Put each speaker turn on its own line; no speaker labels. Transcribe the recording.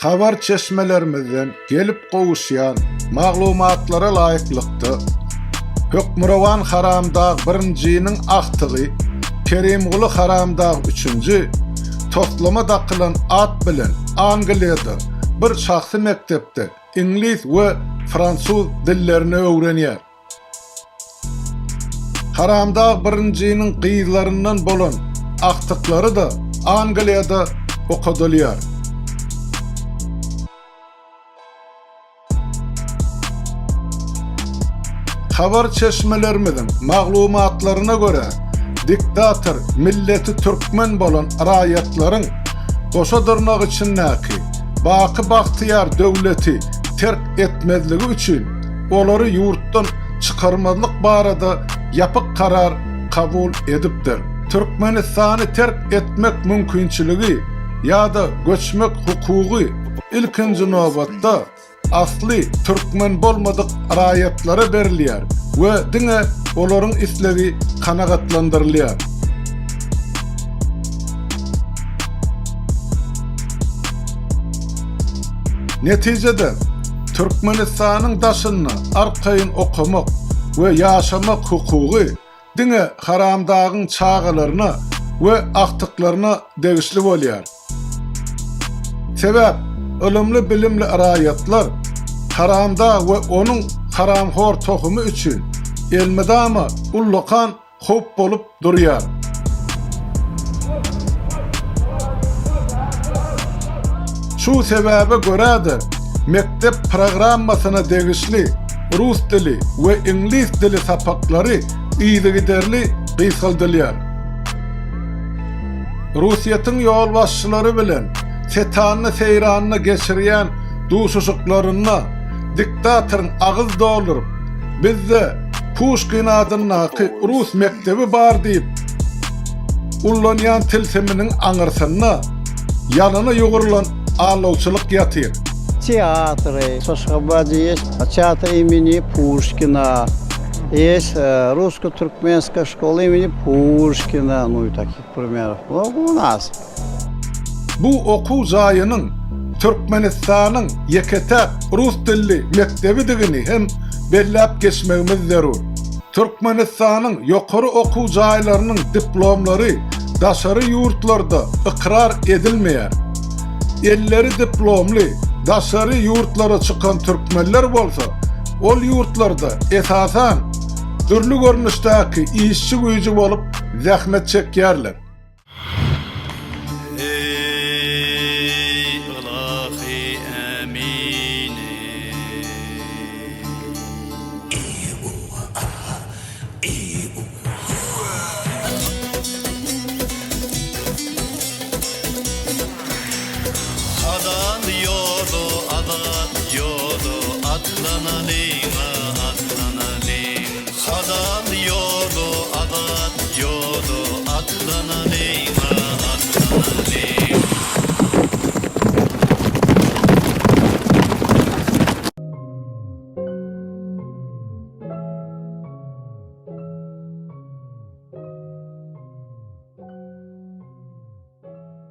Habar çeşmelerimizden gelip gowuşýan maglumatlara laýyklykda, hökmürowan Haramdag birinjiniň agtygy Kerimguly Haramdag üçünji toslama dakylan at bilen Angliýada bir şahsy mekdepde iňlis we fransuz dillerini öwrenýär. Haramdag birinjiniň gyzlaryndan bolan agtyklary-da Angliýada okadylýar. Habar çeşmelerimiziň maglumatlaryna görä, diktator milleti türkmen bolan raýatlaryň goşa dyrnak içindäki baky bagtyýar döwleti terk etmezligi üçin olary ýurtdan çykarmazlyk barada ýapyk karar kabul edipdir. Türkmenistany terk etmek mümkinçiligi ýa-da göçmek hukugy ilkinji nobatda asly türkmen bolmadyk raýatlara berilýär we diňe olaryň islegi kanagatlandyrylýar. Netijede, Türkmenistanyň daşynda arkaýyn okamak we ýaşamak hukugy diňe Haramdagyň çagalaryna we agtyklaryna degişli bolýar. Sebäp, ylymly-bilimli raýatlar Haramdag we onuň haramhor tohumy üçin elmydama ullakan howp bolup durýar. Şu sebäbe görä-de, mekdep programmasyna degişli rus dili we iňlis dili sapaklary yzygiderli gysgaldylýar. Russiýetiň ýolbaşçylary bilen setanda-seýranda geçirýän duşuşyklarynda diktatoryň agyz dolduryp, Bizde Puşkin adyndaky rus mekdebi bar diýip ullanýan tilsiminiň aňyrsynda ýalana ýugrulan aldawçylyk ýatyr.
Teatry, Aşgabatda ýest teatr imeni Puşkina, ýest rusko-türkmenska şkola imeni Puşkina, nu i takih primerov mnogo u nas.
Bu okuw jaýynyň Türkmenistanyň ýeke-täk rus dilli mekdebidigini hem belläp geçmegimiz zerur. Türkmenistanyň ýokary okuw jaýlarynyň diplomlary daşary ýurtlarda ykrar edilmeýär. Elleri diplomly daşary ýurtlara çykan türkmenler bolsa ol ýurtlarda esasan dürli görnüşdäki işçi güýji bolup zähmet çekýärler.
Eý ylahy ämini. Halal ýola azat ýola atlanalyň-a atlanalyň. Halal.